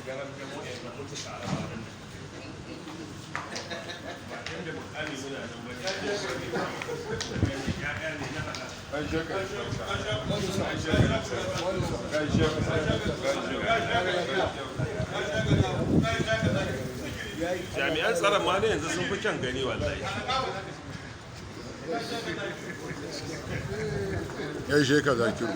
Garan gamo a na mutu a raba nan. Ba inda mukami muna nan ba ne. Ya'ya ne na halal. Gaishe ka. Gaishe ka. Gaishe ka. Gaishe ka. Jami'an tsaron ma na yanzu sun fi kyan gani wallahi. Gaishe ka, Zakiru.